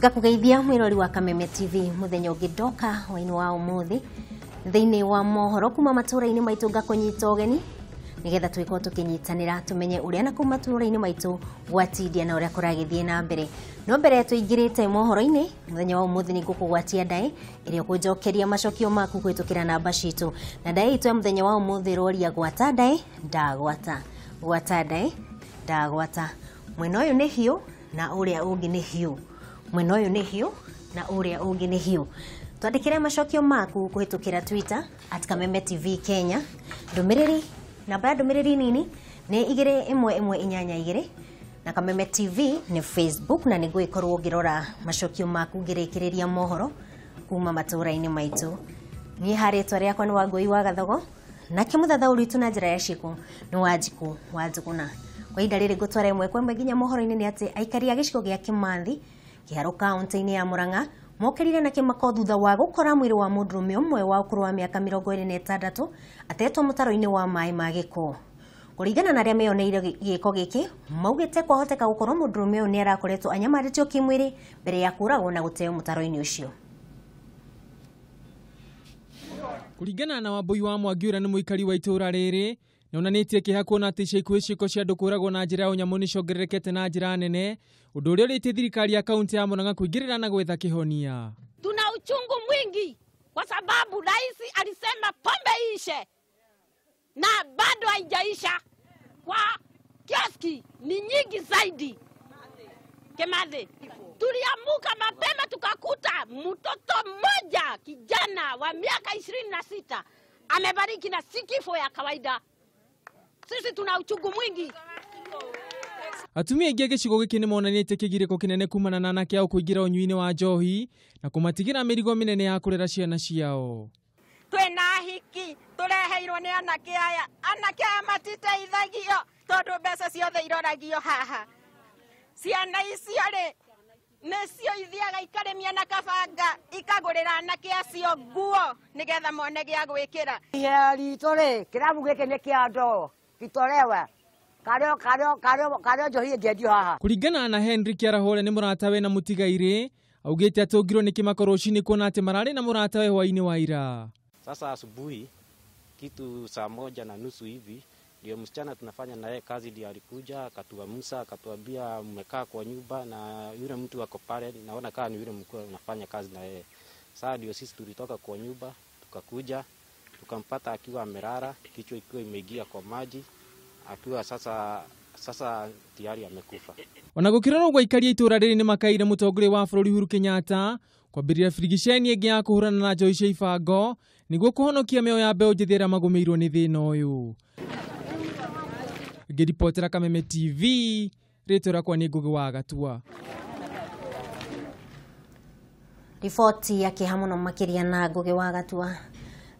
Ngakugeithia mwirori wa Kameme TV muthenya ungi ndoka hwaini wa umuthi thiini wa mohoro kuma matura-ini maitu ngakunyita ugeni nigetha twikorwo tukinyitanira tumenye uria na kuma matura-ini maitu gwatindia na uria kuragithie na mbere. No mbere tuingirite mohoro-ini muthenya wa umuthi ni ngukugwatia ndai iria kunjokeria macokio maku kwitukira namba citu, na ndai itu ya muthenya wa umuthi roria gwata ndai ndagwata, gwata ndai ndagwata. Mwena uyu ni hiu na uria ungi ni hiu, mwena uyu ni hiu na uria ungi ni hiu. Twandikire macokio maku kuhitukira Twitter @KamemeTV Kenya. Ndumiriri namba ya ndumiriri nini ni 21182 na Kameme TV ni Facebook, na niguikorwo ngirora macokio maku ngirikiriria mohoro kuma matura-ini maitu. Ni haritwa riakwa ni Wangui wa Gathogo, nake muthathauri witu na njira ya ciiko ni Wanjiku wa Njuguna. Kwa ihinda rĩrĩ ngũtwara ĩmwe kwa ĩmwe nginya mohoro-inĩ nĩ atĩ aikari a gĩcigo gĩa Kimathi Kĩharũ kaunti-inĩ ya Murang'a mokĩrire na kĩmako thutha wa gũkora mwĩrĩ wa mũndũrũme ũmwe wa ũkũrũ wa mĩaka 26 atetwo mũtaro-inĩ wa maĩ ma gĩko. Kũringana na arĩa meyoneire gĩko gĩkĩ, maugĩte kwahoteka gũkorwo mũndũrũme ũyũ nĩ arakoretwo anyamarĩtio kĩmwĩrĩ mbere ya kũragwo na gũteo mũtaro-inĩ ũcio. Kũringana na Wambui wa Mwangi ũrĩa nĩ mũikari wa itũũra rĩrĩ, nĩonanĩtie kĩeha kuona atĩ ica ikuhĩ ciĩko cia andũ kũragwo na njĩra ya ũnyamũ nĩciongererekete na njĩra nene, ũndũ ũrĩa ũrĩtie thirikari ya kaunti ya Murang'a kuingĩrĩra na gwetha kĩhonia. Tuna uchungu mwingi kwa sababu rais alisema pombe ishe na bado haijaisha. Kwa kioski ni nyingi zaidi. Kimathi, tuliamuka mapema tukakuta mtoto mmoja kijana wa miaka 26 amebariki, na si kifo ya kawaida. Sisi tuna uchungu mwingi. Atumia aingĩ a gĩcigo gĩkĩ nĩmonanĩtie kĩgirĩko kĩnene kumana na anake ao kũingĩra ũnyui-inĩ wa njohi na kũmatigĩra mĩrigo mĩnene ya kũrera ciana ciao. Twĩna hiki tũreheirwo nĩ anake aya, anake aya matiteithagio tondũ mbeca ciothe iroragio haha. Ciana icio rĩ nĩcio ithiaga ikarĩmia na kabanga ikagũrĩra anake acio nguo nĩgetha mone gĩa gwĩkĩra. Ihera ritũ rĩ, kĩrabu gĩkĩ nĩ kĩa ndoo gitolewa kario kario kario kario njohi ĩngĩendio haha. Kũringana na Henry Kĩarahũre nĩ mũratawe na mũtigairĩ, augĩte atũngirwo nĩ kĩmako rũcinĩ kuona atĩ mararĩ na mũratawe hwaĩ-inĩ wa ira. Sasa asubuhi kitu saa 1:30 hivi ndio msichana tunafanya naye kazi ndiye alikuja akatuamsha akatuambia mmekaa kwa nyumba na yule mtu ako pale, naona kama ni yule mkuu anafanya kazi na yeye. Sasa ndio sisi tulitoka kwa nyumba tukakuja tukampata akiwa amelala, kichwa ikiwa imeingia kwa maji, akiwa sasa tayari amekufa. Ona gũkĩrorwo ũguo aikari a itũũra rĩrĩ nĩmakaire mũtongoria wa bũrũri Uhuru Kenyatta kwambĩrĩria birigiceni ĩngĩ ya kũhũrana na njohi cia ibango nĩguo kũhonokia mĩoyo ya mbeũ njĩthĩ arĩa magũmĩirwo nĩ thĩna ũyũ. Ngĩribotera Kameme TV, rĩtwa rĩakwa nĩ Ngũgĩ wa Gatua. Riboti ya kĩeha mũno makĩria na Ngũgĩ wa Gatua.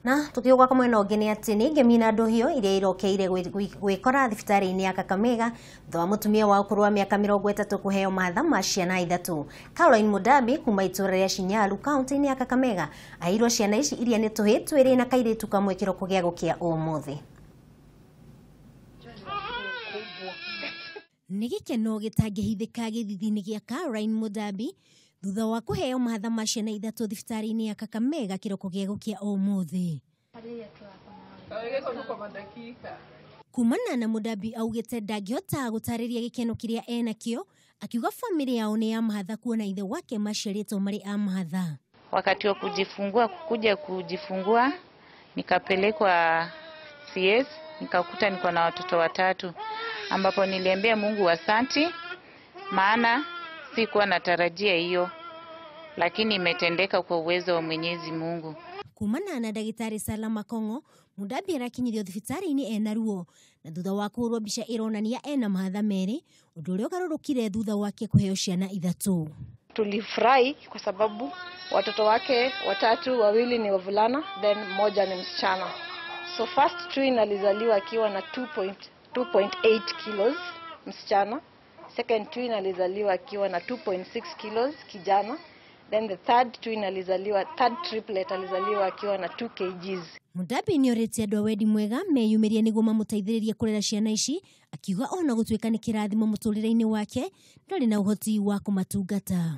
Na tukiuga mwena ũngĩ nĩ atĩ nĩ ngemi na ndũhio iria irokeire gwĩkora thibitarĩ-inĩ ya Kakamega thutha wa mũtumia wa ũkũrũ wa mĩaka 30 kũheo matha ma ciana 3. Caroline Mudabi kuma itũũra rĩa Shinyalu kaunti-inĩ ya Kakamega aheirwo ciana ici iria nĩ tũhĩĩ twĩrĩ na kairĩtu kamwe kĩroko gĩa gũkĩa ũmũthĩ. Nĩ gĩkeno gĩtangĩhithĩka gĩthithi-inĩ gĩa Caroline Mudabi thutha wa kũheo matha ma ciana 3 thibitarĩ-inĩ ya Kakamega kĩroko gĩa gũkĩa ũmũthĩ. Kumana na Mudabi augĩte ndangĩhota gũtarĩria gĩkeno kĩrĩa enakĩo, akiuga famĩlĩ yao nĩ ya mahatha kuona ithe wake maciarĩtwo marĩ a mahatha. Wakati wa kujifungua, kukuja kujifungua nikapelekwa CS, nikakuta niko na watoto 3, ambapo niliambia Mungu asanti, maana sikuwa natarajia hiyo, lakini imetendeka kwa uwezo wa Mwenyezi Mungu. Kumana na ndagĩtarĩ Salama Kongo, Mudabi arakinyithio thibitarĩ-inĩ ena ruo na thutha wa kũhũrwo mbica ĩronania ena mahatha 2, ũndũ ũrĩa ũgarũrũkire thutha wake kũheo ciana 3. Tulifurahi kwa sababu watoto wake 3, 2 ni wavulana then 1 ni msichana. So first twin alizaliwa akiwa na 2.8 kilos msichana. Second twin alizaliwa akiwa na 2.6 kilos kijana. Then the third twin alizaliwa, third triplet alizaliwa akiwa na 2 kgs. Mudabi nĩorĩtie andũ a wendi mwega meyumĩrie nĩguo mamũteithĩrĩrie kũrera ciana ici, akiuga ona gũtuĩka nĩ kĩrathimo mũtũrĩre-inĩ wake ndarĩ na ũhoti wa kũmatungata.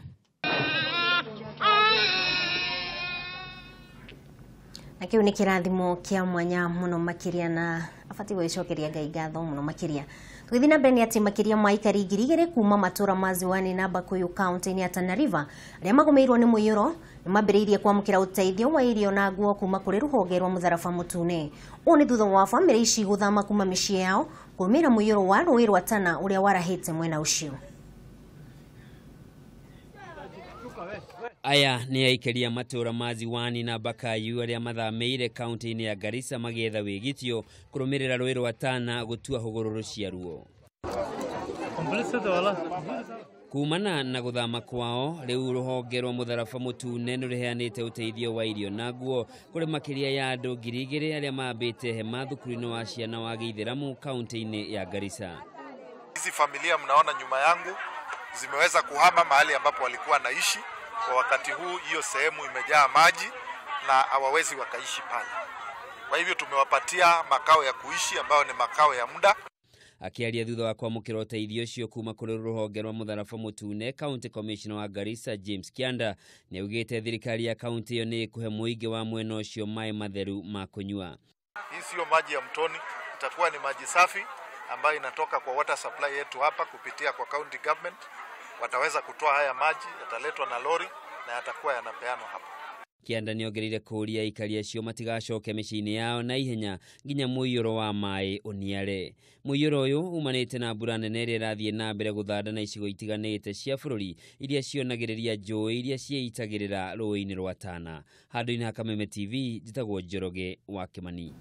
Na kiu ni kirathimo kia mwanya muno makiria na abati gwicokeria Ngai ngatho muno makiria. Tugithii na mbere ni ati makiria ma aikari 2000 kuma matura ma Ziwani na Bakuyu kaunti-ini ya Tana River aria magomeirwo ni muiyuro ni mambiriirie kwamukira uteithio wa irio na nguo kuma kuri ruhonge rwa Mutharaba Mutune. Uu ni thutha wa famiri ici guthama kuma micii yao kumira muiyuro wa rui rwa Tana uria warahite mwena ucio. Aya nĩ aikaria matũra ma Ziwani na Bakayu arĩa mathamĩire kaunti-inĩ ya Garissa magĩetha wĩgitio kũrũmĩrĩra rũĩ rwa Tana gũtua hũgũrũrũ ciaruo. Kumana na gũthama kwao, rĩu rũhonge rwa Mũtharaba Mũtune nĩrũheanĩte ũteithio wa irio na nguo kũrĩ makĩria ya andũ 2000 arĩa mambĩte hema thukuru-inĩ wa ciana wa Gĩithĩramu kaunti-inĩ ya Garissa. Hizi familia mnaona nyuma yangu zimeweza kuhama mahali ambapo walikuwa naishi. Kwa wakati huu hiyo sehemu imejaa maji na hawawezi wakaishi pale. Kwa hivyo tumewapatia makao ya kuishi ambayo ni makao ya muda. Akiaria thutha wa kwamũkĩra ũteithio ũcio kuma kũrĩ rũhonge rwa Mũtharaba Mũtune, County Commissioner wa Garissa James Kianda nĩaugĩte thirikari ya kaunti ĩyo nĩ ĩkũhe mũingĩ wa mwena ũcio maĩ matheru ma kũnyua. Hii sio maji ya mtoni, itakuwa ni maji safi ambayo inatoka kwa water supply yetu hapa kupitia kwa county government. Wataweza kutoa haya maji, yataletwa na lori na yatakuwa yanapeanwa hapa. Kianda nĩongereire kũũria aikari acio matigacoke mĩciĩ-inĩ yao na ihenya nginya mũiyũro wa maĩ ũniare. Mũiyũro ũyũ umanĩte na mbura nene ĩrĩa ĩrathiĩ na mbere gũthanda na icigo itiganĩte cia bũrũri iria cionagĩrĩria njũĩ iria ciĩitagĩrĩra rũĩ-inĩ rwa Tana. Handũ-inĩ ha Kameme TV, njĩtagwo Njoroge wa Kĩmani.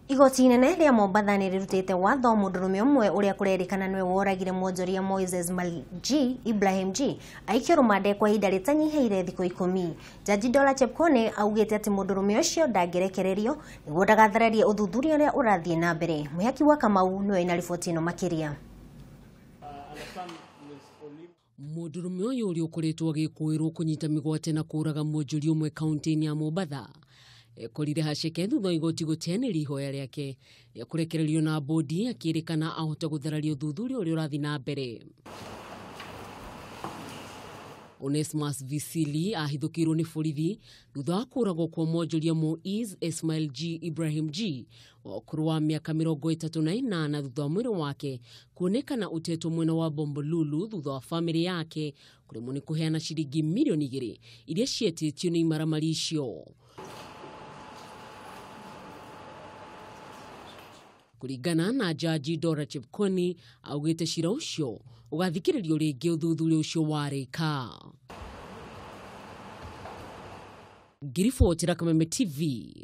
Igoti inene rĩa Mombatha nĩ rĩrutĩte watho mũndũrũme ũmwe ũrĩa kũrerĩkana nĩwe woragire mwonjoria Moises G Ibrahim G aikio rũmande kwa ihinda rĩtanyihĩire thikũ 10. Jaji Dola Chepkone augĩte atĩ mũndũrũme ũcio ndangĩrekererio nĩguo ndagathararie ũthuthuria ũrĩa ũrathiĩ na mbere. Mwĩhaki wa Kamau nĩwe wĩna riboti ĩno makĩria. Mũndũrũme ũyũ ũrĩa ũkoretwo agĩkũĩrwo kũnyita mĩgwate na kũũraga mwonjoria ũmwe kaunti-inĩ ya Mombatha ekorire haceke thutha wa igoti gũteanĩria ihoya rĩake rĩa kũrekererio na bodi akĩrĩkana ahota gũthararia ũthuthuria ũrĩa ũrathiĩ na mbere. Onesmus Visili ahithũkĩirwo nĩ borithi thutha wa kũũragwo kwa mwonjoria Moiz Ismail G Ibrahim G wa ũkũrũ wa mĩaka 38 thutha wa mwĩrĩ wake kuonekana ũtetwo mwena wa Bombolulu thutha wa famĩlĩ yake kũremwo nĩ kũheana ciringi mirioni 2 iria cietĩtio nĩ imaramari icio. Kũringana na Jaji Dora Chepkoni augĩte cira ũcio ũgathikĩrĩrio rĩngĩ ũthuthuria ũcio warĩka. Ngiribotera Kameme TV,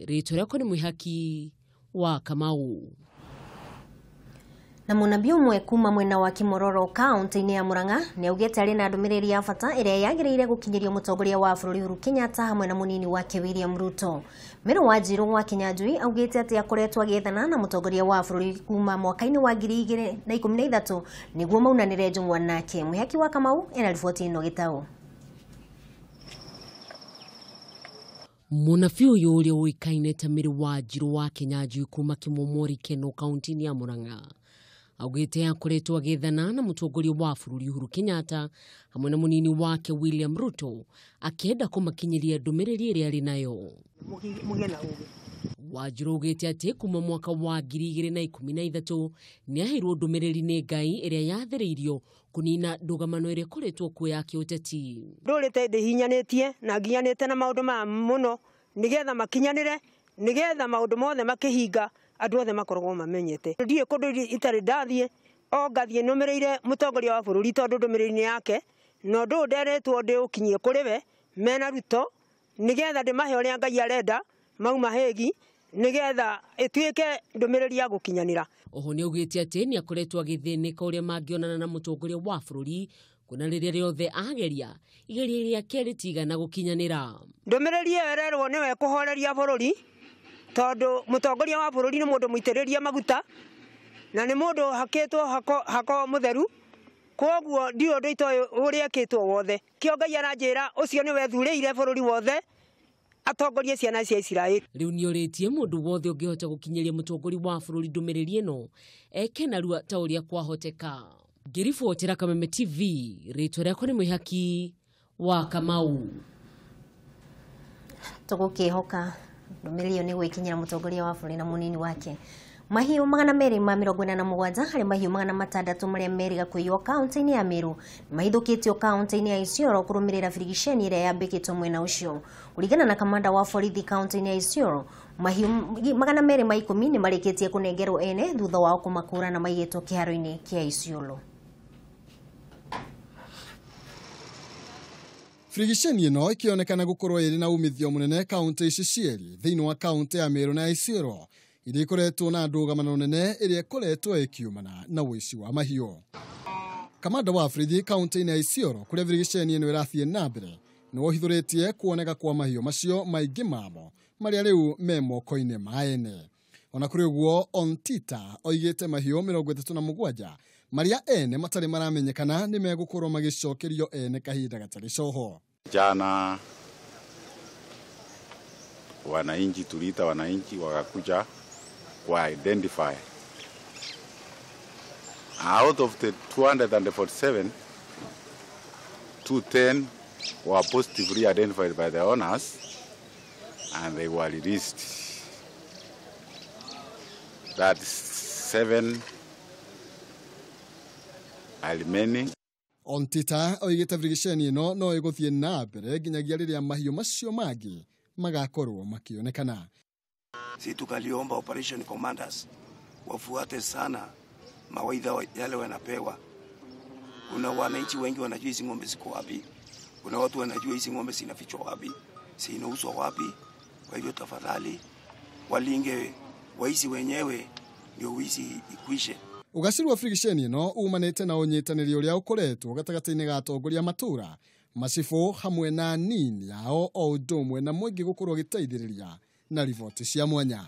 rĩtwa rĩakwa nĩ Mwĩhaki wa Kamau. Na mũnabii ũmwe kuma mwena wa Kimororo kaunti-inĩ ya Murang'a nĩaugĩte arĩ na ndũmĩrĩri ya bata ĩrĩa yagĩrĩire gũkinyĩrio mũtongoria wa bũrũri Uhuru Kenyatta hamwe na mũnini wake William Ruto. Mary Wanjiru wa Kinyanjui augĩte atĩ akoretwo agĩethana na mũtongoria wa bũrũri kuma mwaka-inĩ wa 2013 nĩguo maunanĩre njũng'wa nake. Mwĩhaki wa Kamau ena riboti ĩno gĩtaũ. Mũnabii ũyũ ũrĩa ũĩkaine ta Mary Wanjiru wa Kinyanjui kuma Kimomori Keno kaunti-inĩ ya Murang'a augĩte akoretwo agĩethana na mũtongoria wa bũrũri Uhuru Kenyatta hamwe na mũnini wake William Ruto akĩenda kũmakinyĩria ndũmĩrĩri ĩrĩa arĩ nayo. Wanjiru augĩte atĩ kuma mwaka wa 2013 nĩaheirwo ndũmĩrĩri nĩ Ngai ĩrĩa yathĩrĩirio kũnina ndũgamano ĩrĩa ĩkoretwo kuo ya kĩũteti. Ndũrĩte ndĩhinyanĩtie na nginyanĩte na maũndũ maya mũno nĩgetha makinyanĩre nĩgetha maũndũ mothe makĩhinga andũ othe makoragwo mamenyete. Ndiĩ kũndũ itarĩ ndathiĩ o ngathiĩ nũmĩrĩire mũtongoria wa bũrũri tondũ ndũmĩrĩri-inĩ yake na ũndũ ũyũ nderetwo ndĩũkinyie kũrĩ we mena Ruto nĩgetha ndĩmahe ũrĩa Ngai arenda mauma Hague nĩgetha ĩtuĩke ndũmĩrĩri ya gũkinyanĩra. Oho nĩaugĩte atĩ nĩakoretwo agĩthĩnĩka ũrĩa mangĩonana na mũtongoria wa bũrũri kuona rĩrĩa rĩothe ageria igeria rĩake rĩtigana gũkinyanĩra. Ndũmĩrĩri ĩyo ĩrerwo nĩwe kũhoreria bũrũri tondũ mũtongoria wa bũrũri nĩ mũndũ mũitĩrĩrie maguta na nĩ mũndũ hakĩtwo hako mũtheru koguo ndiũ ũndũ itoĩ ũrĩa ekĩtwo wothe. Kĩo Ngai aranjĩra ũcio nĩwe thurĩire bũrũri wothe atongorie ciana cia Isiraeli. Rĩu nĩorĩtie mũndũ wothe ũngĩhota gũkinyĩria mũtongoria wa bũrũri ndũmĩrĩri ĩno eke narua ta ũrĩa kwahoteka. Ngĩribotera Kameme TV, rĩtwa rĩakwa nĩ Mwĩhaki wa Kamau. Tũgũkĩhoka ndũmĩrĩri ĩyo nĩ gwĩkinyĩra mũtongoria wa bũrũri na mũnini wake. Mahiũ 247 harĩ mahiũ 600 marĩa merĩga kũiywo kaunti-inĩ ya Meru mahithũkĩtio kaunti-inĩ ya Isiolo kũrũmĩrĩra birigiceni ĩrĩa yambĩkĩtwo mwena ũcio. Kũringana na kamanda wa borithi kaunti-inĩ ya Isiolo, mahiũ 210 nĩ marĩkĩtie kũnengerwo ene thutha wao kũmakũra na maigĩtwo kĩharo-inĩ kĩa Isiolo. Birigiceni ĩno ĩkĩonekana gũkorwo ĩrĩ na umithio mũnene kaunti ici cierĩ thĩinĩ wa kaunti ya Meru na Isiolo iria ikoretwo na ndũgamano nene ĩrĩa ĩkoretwo ĩkiumana na ũici wa mahiũ. Kamanda wa borithi kaunti-inĩ ya Isiolo kũrĩa birigiceni ĩno ĩrathiĩ na mbere nĩ wohithũrĩtie kuoneka kwa mahiũ macio maingĩ mamo marĩa rĩu me moko-inĩ ma ene. Ona kũrĩ ũguo, Ontita oigĩte mahiũ 37 marĩa ene matarĩ maramenyekana nĩ megũkorwo magĩcokerio ene kahinda gatarĩ coho. Jana wananchi tuliita wananchi wakakuja kwa identify. Out of the 247, 210 were positively identified by the owners and they were released. That's 7 are remaining. Ontita oigĩte birigiceni ĩno no ĩgũthiĩ na mbere nginyagia rĩrĩa mahiũ macio mangĩ magakorwo makĩonekana. Si tukaliomba operation commanders wafuate sana mawaidha yale wanapewa. Kuna wananchi wengi wanajua hizi ng'ombe ziko wapi. Kuna watu wanajua hizi ng'ombe zinafichwa wapi, zinauzwa wapi. Kwa hivyo tafadhali walinge waizi wenyewe ndio wizi ikwishe. Ũgacĩru wa birigiceni ĩno umanĩte na ũnyitanĩri ũrĩa ũkoretwo gatagatĩ-inĩ ga atongoria matũra macibũ hamwe na nini yao o ũndũ ũmwe na mũingĩ gũkorwo gĩteithĩrĩria na riboti cia mwanya.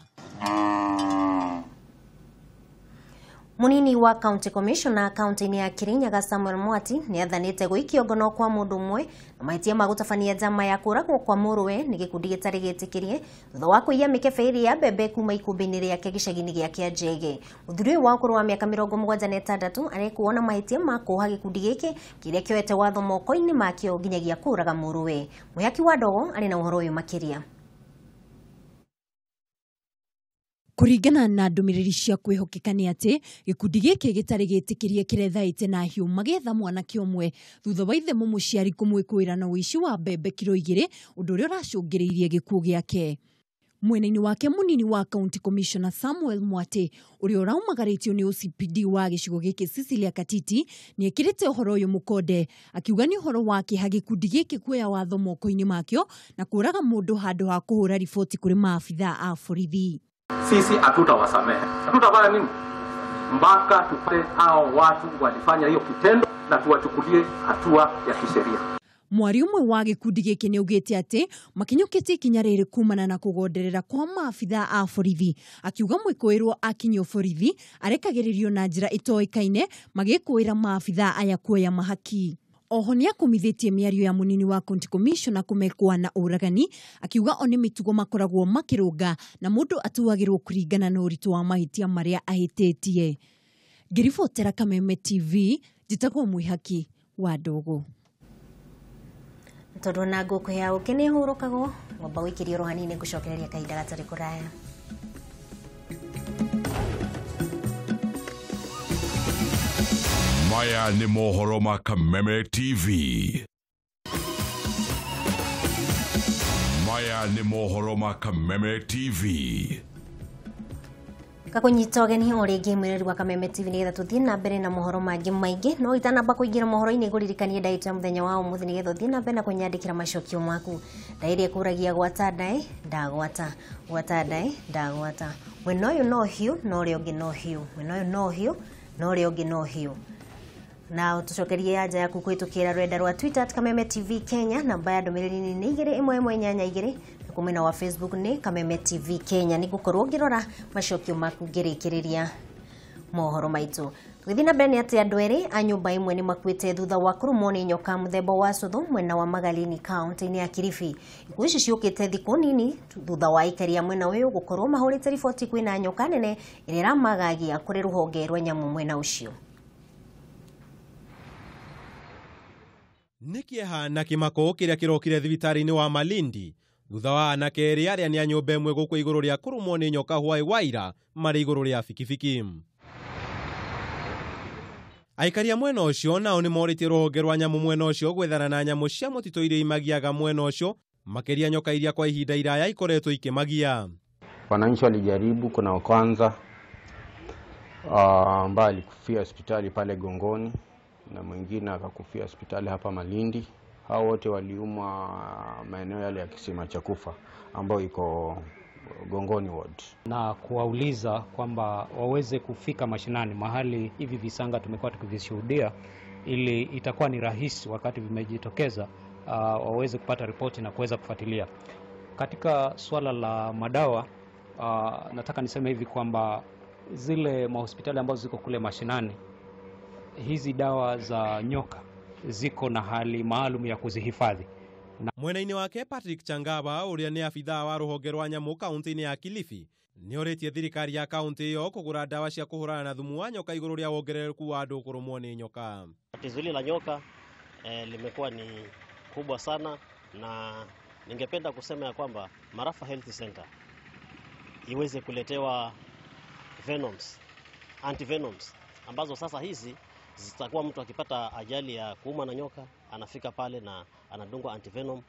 Munini wa County Commissioner kaunti-inĩ ya Kirinyaga Samuel Mwati nĩ athanĩte gũikio ngono kwa mũndũ ũmwe na mahĩtia ma gũtabania njama ya kũragwo kwa mũrũwe nĩ gĩkundi gĩtarĩ gĩtĩkĩrie thutha wa kũiya mĩkebe ĩrĩ ya mbembe kuma ikũmbĩ-inĩ rĩake gĩcagi-inĩ gĩa Kĩanjege. Mũthuri ũyũ wa ũkũrũ wa mĩaka 76 arekwo na mahĩtia ma kuoha gĩkundi gĩkĩ kĩrĩa kĩoete watho moko-inĩ makĩo nginyagia kũraga mũrũwe. Mũhaki wa Ndogo arĩ na ũhoro ũyũ makĩria. Kũringana na ndũmĩrĩri cia kwĩhokeka nĩ atĩ gĩkundi gĩkĩ gĩtarĩ gĩtĩkĩrie kĩrethaĩte na hiũ magĩetha mwanake ũmwe thutha wa ithe mũmũciari kũmwĩkũĩra na ũici wa mbembe kiro 2 ũndũ ũrĩa ũracũngĩrĩirie gĩkuũ gĩake. Mwena-inĩ wake munini wa County Commissioner Samuel Mwati ũrĩa ũraumagarĩtio nĩ OCPD wa gĩcigo gĩkĩ Cecilia Katiti nĩ ekĩrĩte ũhoro ũyũ mũkonde akiuga nĩ ũhoro wa kĩeha gĩkundi gĩkĩ kuoya watho moko-inĩ makĩo na kũraga mũndũ handũ ha kũhũra riboti kũrĩ maabithaa a borithi. Sisi hatutawasamehe. Hatutafanya nini? Mpaka tupate hao watu walifanya hiyo kitendo na tuwachukulie hatua ya kisheria. Mwari ũmwe wa gĩkundi gĩkĩ nĩ augĩte atĩ makinyũkĩtie ikinya rĩrĩ kumana na kũgonderera kwa maabithaa a borithi akiuga mwĩkũĩrwo akinyio borithi arekagĩrĩrio na njĩra ĩtoĩkaine magĩkũĩra maabithaa aya kuoya mahaki. Oho nĩ akumithĩtie mĩario ya munini wa County Commissioner kũmekwa na ũragani akiuga o nĩ mĩtugo makoragwo makĩrũnga na mũndũ atuagĩrwo kũringana na ũritũ wa mahĩtia marĩa ahĩtĩtie. Ngĩribotera Kameme TV njĩtagwo Mwĩhaki wa Ndogo. Tondũ na ngũkũ ya ũkĩ nĩ ĩhurũkagwo ngomba gũikĩrio oro hanini ngũcokereria kahinda gatarĩ kũraya. Maya ni mohoro ma Kameme TV. Maya ni mohoro ma Kameme TV. Kakunyita ũgeni o rĩngĩ mwĩrori wa Kameme TV nĩgetha tũthiĩ na mbere na mohoro mangĩ maingĩ no itanamba kũingĩra mohoro-inĩ ngũririkanie ndaĩ ya mũthenya wa ũmũthĩ nĩgetha ũthiĩ na mbere na kũnyandĩkĩra macokio maku. Ndaĩ ĩrĩa ĩkũragia gwata ndaĩ ndagwata, gwata ndaĩ ndagwata. Mwena ũyũ no hiũ na ũrĩa ũngĩ no hiũ, mwena ũyũ no hiũ na ũrĩa ũngĩ no hiũ. Na tucokerie anja yaku kũhĩtũkĩra rwenda rwa Twitter at Kameme TV Kenya, namba ya ndũmĩrĩri nĩ 21182 na kũ mwena wa Facebook nĩ Kameme TV Kenya. Nĩ ngũkorwo ngĩrora macokio maku ngĩrĩkĩrĩria mohoro maitũ. Tũgĩthiĩ na mbere nĩ atĩ andũ erĩ a nyũmba ĩmwe nĩ makuĩte thutha wa kũrũmwo nĩ nyoka mũthemba wa cũthũ mwena wa Magalini kaunti-inĩ ya Kilifi. Ikuũ ici ciũkĩte thikũ nini thutha wa aikari a mwena ũyũ gũkorwo mahũrĩte riboti kwĩna nyoka nene ĩrĩa ĩramagagia kũrĩ rũhonge rwa nyamũ mwena ũcio. Nĩ kĩeha na kĩmako kĩrĩa kĩrokire thibitarĩ-inĩ wa Malindi Thutha wa anake erĩ arĩa nĩ a nyũmba ĩmwe gũkũ igũrũ rĩa kũrũmwo nĩ nyoka hwaĩ wa ira marĩ igũrũ rĩa bikibiki. Aikari a mwena ũcio nao nĩ morĩtie rũhonge rwa nyamũ mwena ũcio gwethana na nyamũ cia mũtitũ iria imagiaga mwena ũcio, makĩria nyoka iria kwa ihinda iraya ikoretwo ikĩmagia. Wananchi walijaribu, kuna wa kwanza ambaye alikufia hospitali pale Gongoni na mwingine akakufia hospitali hapa Malindi. Hao wote waliumwa maeneo yale ya kisima cha kufa ambayo iko Gongoni ward. Na kuwauliza kwamba waweze kufika mashinani mahali hivi visanga tumekuwa tukivishuhudia, ili itakuwa ni rahisi wakati vimejitokeza waweze kupata ripoti na kuweza kufuatilia. Katika swala la madawa, nataka niseme hivi kwamba zile mahospitali ambazo ziko kule mashinani, hizi dawa za nyoka ziko na hali maalum ya kuzihifadhi. Mwena-inĩ wake Patrick Changaba ũrĩa nĩ abithaa wa rũhonge rwa nyamũ kaunti-inĩ ya Kilifi nĩ orĩtie thirikari ya kaunti ĩyo kũgũra ndawa cia kũhũrana na thumu wa nyoka igũrũ rĩa wongerereku wa andũ kũrũmwo nĩ nyoka. Tatizo hili la nyoka limekuwa ni kubwa sana, na ningependa kusema ya kwamba Marafa Health Center iweze kuletewa venoms, antivenoms ambazo sasa hizi zitakuwa mtu akipata ajali ya kuuma na nyoka anafika pale na anadungwa antivenom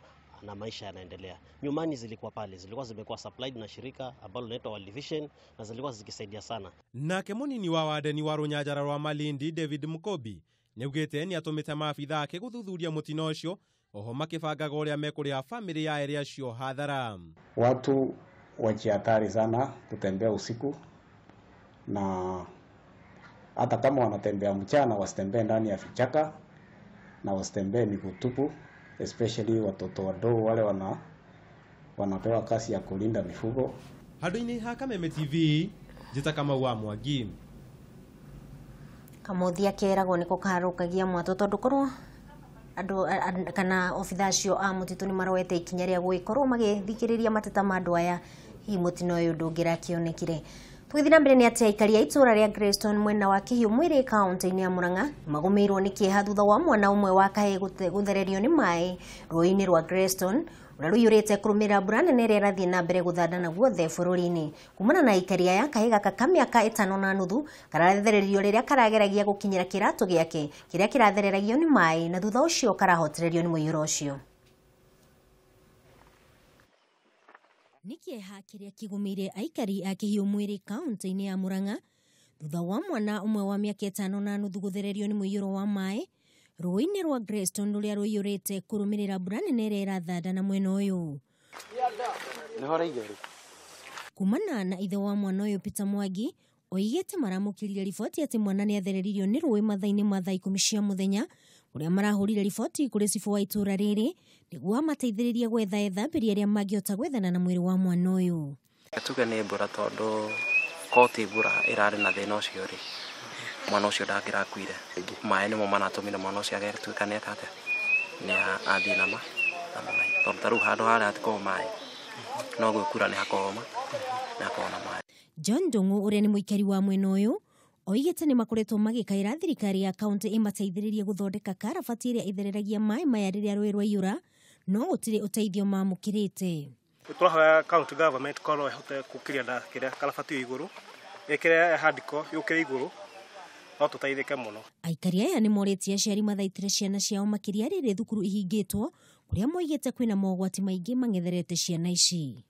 na maisha yanaendelea. Nyumani zilikuwa pale, zilikuwa zimekuwa supplied na shirika ambalo linaitwa World Vision na zilikuwa zikisaidia sana. Nake munini wa wadeni wa rũnyanjara rwa Malindi David Mukobi nĩaugĩte nĩatũmĩte maabitha ake gũthuthuria mũtino ũcio oho makĩbangaga ũrĩa mekũrĩha bamĩrĩ ya erĩ acio hathara. Watu wajihatari sana kutembea usiku, na hata kama wanatembea mchana wasitembee ndani ya vichaka na wasitembee miguu tupu, especially watoto wadogo wale wanapewa kazi ya kulinda mifugo. Handũ-inĩ ha Kameme TV, njĩta Kamau wa Mwangi. Kamuthia keragwo nĩko kaharũkagia mwatũ tondũ korwo andũ kana obitha acio a mũtitũ nĩ maroete ikinya rĩa gũgĩkorwo magĩthikĩrĩria mateta ma andũ aya, hihi mũtino ũyũ ndũngĩrakĩonekire. Tũgĩthiĩ na mbere nĩ atĩ aikari a itũũra rĩa Greystone mwena wa Kĩhiũ Mwĩrĩ kaunti-inĩ ya Murang'a magũmĩirwo nĩ kĩeha thutha wa mwana ũmwe wa kahĩĩ gũthererio nĩ maĩ rũĩ-inĩ rwa Greystone ũrĩa rũiyũrĩte kũrũmĩrĩra mbura nene ĩrĩa ĩrathiĩ na mbere gũthandana guothe bũrũri-inĩ. Kumana na aikari aya, kahĩĩ gaka ka mĩaka 5.5 karathererio rĩrĩa karageragia gũkinyĩra kĩratũ gĩake kĩrĩa kĩrathereragio nĩ maĩ, na thutha ũcio karahotererio nĩ mũiyũro ũcio. Nĩ kĩeha kĩrĩa kĩgũmĩire aikari a Kĩhiũ Mwĩrĩ kaunti-inĩ ya Murang'a thutha wa mwana ũmwe wa mĩaka 5.5 gũthererio nĩ mũiyũro wa maĩ rũĩ-inĩ rwa Greystone rũrĩa rũiyũrĩte kũrũmĩrĩra mbura nene ĩrĩa ĩrathandana mwena ũyũ. Kumana na ithe wa mwana ũyũ Peter Mwangi oigĩte maramũkĩrire riboti atĩ mwana nĩ athereririo nĩ rũĩ mathaa-inĩ ma thaa 10 cia mũthenya, ũrĩa marahũrire riboti kũrĩ cibũ wa itũũra rĩrĩ nĩguo amateithĩrĩrie gwetha ethambĩri arĩa mangĩhota gwethana na mwĩrĩ wa mwana ũyũ. Tuge nĩ mbura tondũ koti mbura ĩrarĩ na thĩna ũcio rĩ, mwana ũcio ndangĩrakuire. Maĩ nĩmo maratũmire mwana ũcio agatuĩka nĩ eka atĩa, nĩ athiĩ na maĩ, tondũ ta rĩu handũ harĩa hatikoragwo maĩ, no gwĩkura nĩ hakoragwo na maĩ. John Ndung'u ũrĩa nĩ mũikari wa mwena ũyũ oigĩte nĩ makoretwo magĩkaĩra thirikari ya kaunti ĩmateithĩrĩrie gũthondeka karabati ĩrĩa ĩthereragia maĩ maya rĩrĩa rũĩ rwaiyũra, no gũtirĩ ũteithio mamũkĩrĩte. Tũrahoya county government korwo ĩhote gũkĩria na kĩrĩa karabati igũrũ ĩkĩre handiko yũkĩre igũrũ no tũteithĩke mũno. Aikari aya nĩ morĩtie aciari mathaitĩre ciana ciao makĩria rĩrĩ thukuru ihingĩtwo, kũrĩa moigĩte kwĩna mogwati maingĩ mang'etherete ciana ici.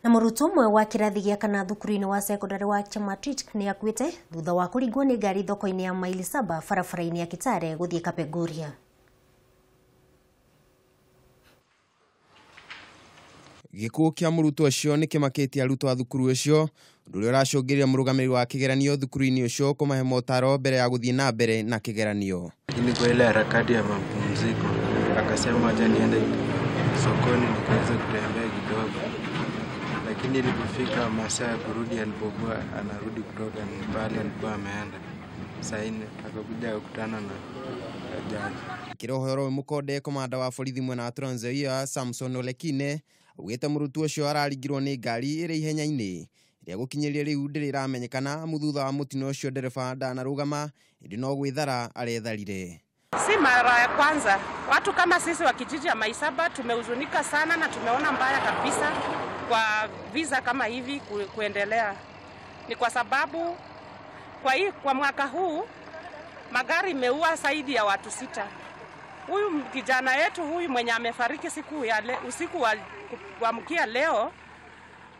Na mũrutwo ũmwe wa kĩrathi gĩa kana thukuru-inĩ wa sekondarĩ wa Chematrit nĩ akuĩte thutha wa kũringwo nĩ ngari thoko-inĩ ya maili 7 barabara-inĩ ya Kitale gũthiĩ Kapenguria. Gĩkuũ kĩa mũrutwo ũcio nĩ kĩmakĩtie arutwo a thukuru ũcio, ũndũ ũrĩa ũracũngĩrĩria mũrũgamĩrĩri wa kĩgeranio thukuru-inĩ ũcio kũmahe motaro mbere ya gũthiĩ na mbere na kĩgeranio. Lakini kwa ile harakati ya mapumziko akasema acha niende sokoni nikaweze kutembea kidogo, lakini ilipofika masaa ya kurudi, alipokuwa anarudi kutoka ni pale alikuwa ameenda saa 4 akakuja kukutana na ajali. Kĩrohoro mũkonde komanda wa borithi mwena wa Trans Nzoia Samson Olekine augĩte mũrutwo ũcio araringirwo nĩ ngari ĩrĩ ihenya-inĩ Ĩrĩa gũkinyĩria rĩu ndĩrĩ ĩramenyekana amu thutha wa mũtino ũcio ndereba ndanarũgama ĩndĩ no gwĩthara aretharire. Si mara ya kwanza. Watu kama sisi wa kijiji ya Maisaba tumehuzunika sana na tumeona mbaya kabisa kwa visa kama hivi kuendelea. Ni kwa sababu kwa mwaka huu magari imeua zaidi ya watu 6. Huyu kijana yetu huyu mwenye amefariki siku ya usiku wa kuamkia leo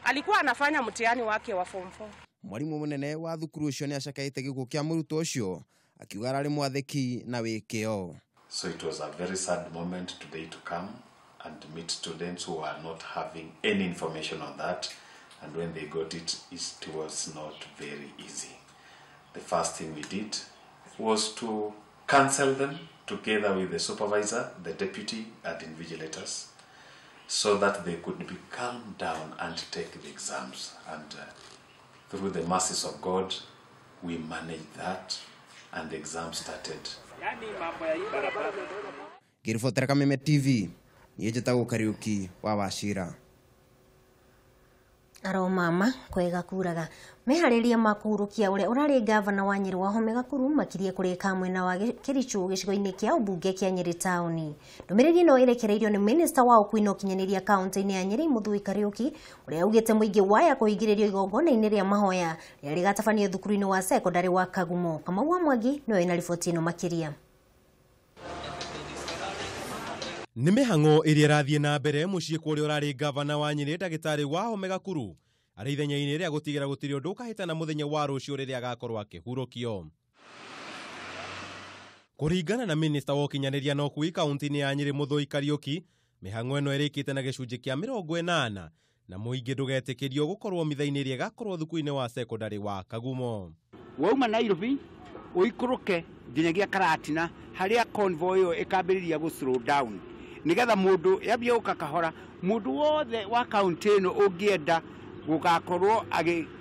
alikuwa anafanya mtihani wake wa form 4. Mwalimu munene wa thukuru ucio ni acakaite gikuo kia mũrutwo ũcio akiuga ararĩ mwathĩki na wĩ kĩo. So it was a very sad moment today to come and meet students who are not having any information on that, and when they got it, it was not very easy. The first thing we did was to counsel them together with the supervisor, the deputy and invigilators, so that they could be calmed down and take the exams. And through the mercies of God, we managed that, and the exam started. Ngĩribotera Kameme TV, niĩ njĩtagwo Kariũki wa Wachira. Aro mama kwega kuraga meharĩria ma kũhurũkia ũrĩa ũrarĩ gavana wa Nyĩrĩ Wahome Gakuru makirie kũrĩka mwena wa Kericho gĩcigo-inĩ kĩa ũmbunge kĩa Nyĩrĩ taũni. Ndũmĩrĩri ĩno ĩrekereirio nĩ minista wa ũkuui na ũkinyanĩria kaũntĩ-inĩ ya Nyĩrĩ Mũthui Kariũki ũrĩa augĩte mũingĩ waya kũhingĩrĩrio igongona-inĩ rĩa mahoya rĩrĩa rĩgatabanio thukuru-inĩ wa sekondarĩ wa Kagumo. Kamau wa Mwangi nĩwe wĩna riboti ĩno makĩria. Nĩ mĩhang'o ĩrĩa ĩrathiĩ na mbere mũciĩ kwa ũrĩa ũrarĩ gavana wa Nyĩrĩ ndagĩtarĩ Wahome Gakuru arĩ ithenya-inĩ rĩa gũtigĩra gũtirĩ ũndũ ũkahĩtana mũthenya wa rũciũ rĩrĩa agakorwo akĩhurũkio. Kũringana na minista wa ũkinyanĩria na ũkuui kaũntĩ-inĩ ya Nyĩrĩ Mũthui Kariũki, mĩhang'o ĩno ĩrĩkĩte na gĩcunjĩ kĩa 80 na mũingĩ ndũgetĩkĩrio gũkorwo mitha-inĩ ĩrĩa ĩgakorwo thukuru-inĩ wa sekondarĩ wa Kagumo. Wauma Nairobi ũikũrũke nginyagia Karatina harĩa convoy ĩyo ĩkambĩrĩria gũ slow down nigetha mundu yambie guka kahora mundu wothe wa kaunti ĩno ũngĩenda gugakorwo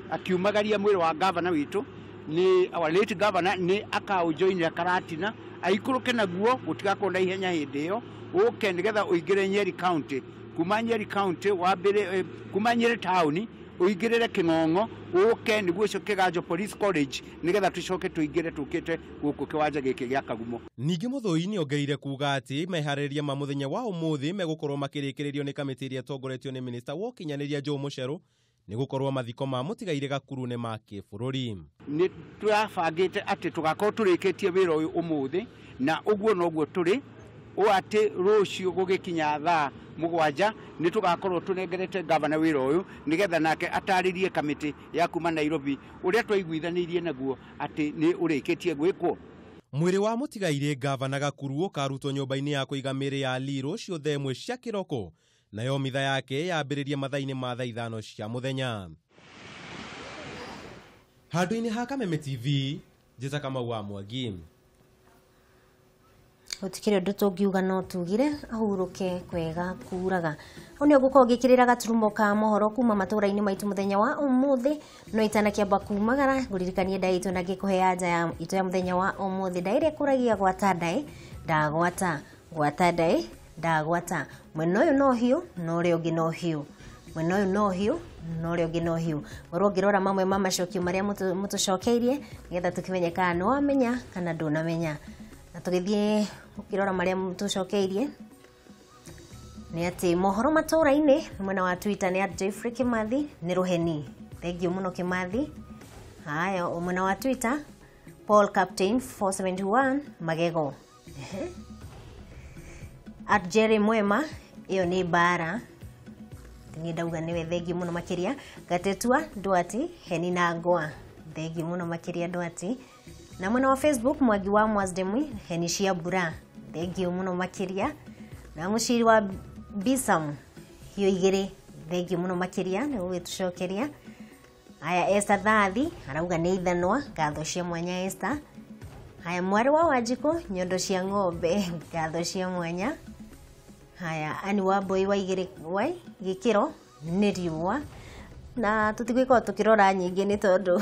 akiumagaria mwĩrĩ wa gavana witũ ni our late governor ni akaũjoinira Karatina aikũrũke naguo gũtigakorwo na ihenya hĩndĩ ĩyo ũke nigetha ũingĩre Nyeri County kuma Nyeri County wambĩrĩ kuma Nyeri town ũingĩrĩre Kĩng'ong'o ũke nĩguo ũcoke Kĩganjo Police College nigetha tũcoke tũingĩre tũkĩte gũkũ kĩwanja gĩkĩ gĩa Kagumo. Ningĩ Mũthũi nĩ ongereire kuga atĩ meharĩrĩria ma mũthenya wa ũmũthĩ megũkorwo makĩrĩkĩrĩrio nĩ kamĩtĩ ĩrĩa ĩtongoretio nĩ minista wa ũkinyanĩria Joe Mũcerũ nĩ gũkorwo mathiko ma mũtigairĩ Gakuru nĩ ma kĩbũrũri. Nĩ tũrabangĩte atĩ tũgakorwo tũrĩkĩtie wĩra ũyũ ũmũthĩ na ũguo noguo tũrĩ o atĩ rũciũ gũgĩkinya thaa 7 nĩ tũgakorwo tũnengerete gavana wĩra ũyũ nĩgetha nake atarĩrie kamĩtĩ ya kuma Nairobi ũrĩa twaiguithanĩirie naguo atĩ nĩ ũrĩkĩtie gwĩkwo. Mwĩrĩ wa mũtigairĩ gavana Gakuru ũkarutwo nyũmba-inĩ ya kũiga mĩĩrĩ ya Lee rũciũ thaa 1 cia kĩroko nayo mitha yake yambĩrĩrie mathaa-inĩ ma thaa 5 cia mũthenya. Handũ-inĩ ha Kameme TV, njĩta Kamau wa Mwangi. Gũtikĩrĩ ũndũ tũngiuga no tugire ahurũke kwega kuraga. Hau nĩ ũgũkorwo ũgĩkĩrĩra gaturumo ka mohoro kuma matũra-inĩ maitũ mũthenya wa ũmũthĩ no itanakĩamba kumagara ngũririkanie ndaĩ itũ na ngĩkũhe anja ya itũ ya mũthenya wa ũmũthĩ. Ndaĩ ĩrĩa ĩkũragia gwata ndaĩ ndagwata, gwata ndaĩ ndagwata. Mwena ũyũ no hiũ na ũrĩa ũngĩ no hiũ, mwena ũyũ no hiũ na ũrĩa ũngĩ no hiũ. Ngorwo ngĩrora mamwe ma macokio marĩa mũtũcokeirie nĩgetha tũkĩmenye kana nĩ wamenya kana ndũnamenya. Na tũgĩthiĩ ũkĩrora marĩa mũtũcokeirie nĩ atĩ mohoro matũra-inĩ mwena wa Twitter nĩ Jeffrey Kimathi nĩ rũheni. Thengiũ mũno Kimathi. Haya, mwena wa Twitter Paul Captain 471 magego. At Jerry Mwema ĩyo nĩ mbara. Niĩ ndauga nĩwe, thengiũ mũno makĩria. Gatetua Ndwati heni na ngwa, thengiũ mũno makĩria Ndwati. Na mwena wa Facebook Mwangi wa Mwazdemwi heni cia mbura, thengiũ mũno makĩria. Na mũciri wa Bisam hiyo 2, thengiũ mũno makĩria nĩ gũgĩtũcokeria. Haya, Esther Thathi arauga nĩ ithanwa, ngatho cia mwanya Esther. Haya, mwarĩ wa Wanjikũ nyondo cia ng'ombe, ngatho cia mwanya. Haya, Ani wa Mbui wa 2 wa gĩkĩro nĩ riũa. Na tũtigũkorwo tũkĩrora nyingĩ nĩ tondũ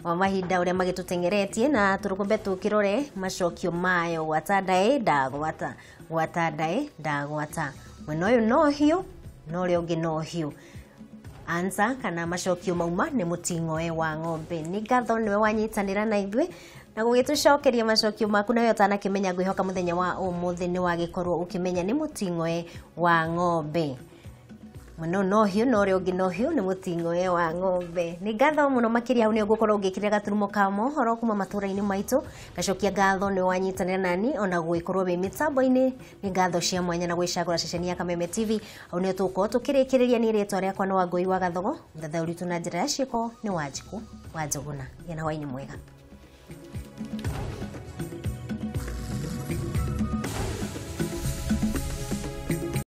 wa mahinda ũrĩa magĩtũteng'eretie na tũrũkombe tũkĩrore macokio mayo. Gwata ndaĩ ndagwata, gwata ndaĩ ndagwata. Mwena ũyũ no hiũ na ũrĩa ũngĩ no hiũ. Answer kana macokio mauma nĩ mũting'oe wa ng'ombe. Nĩ ngatho nĩwe wanyitanĩra na ithuĩ na gũgĩtũcokeria macokio maku, nawe ũtanakĩmenya ngwĩhoka mũthenya wa ũmũthĩ nĩ wagĩkorwo ũkĩmenya nĩ mũting'oe wa ng'ombe. Mwena no hiũ na ũrĩa ũngĩ no hiũ nĩ mũting'oe wa ng'ombe. Nĩ ngatho mũno makĩria, hau nĩ ũgũkorwo ũngĩkĩrĩra gaturumo ka mohoro kuma matũra-inĩ maitũ. Ngacokia ngatho nĩ wanyitanĩra nani ona gũgĩkorwo wĩ mĩtambo-inĩ. Nĩ ngatho cia mwanya na gwĩcagũra ceceni ya Kameme TV. Hau nĩ tũgũkorwo tũkĩrĩkĩrĩria. Nĩ rĩtwa rĩakwa nĩ Wangũi wa Gathogo, mũthathaũri witũ na njĩra ya ciĩko nĩ Wanjikũ wa Njũgũna. Gĩa na hwaĩ-inĩ mwega.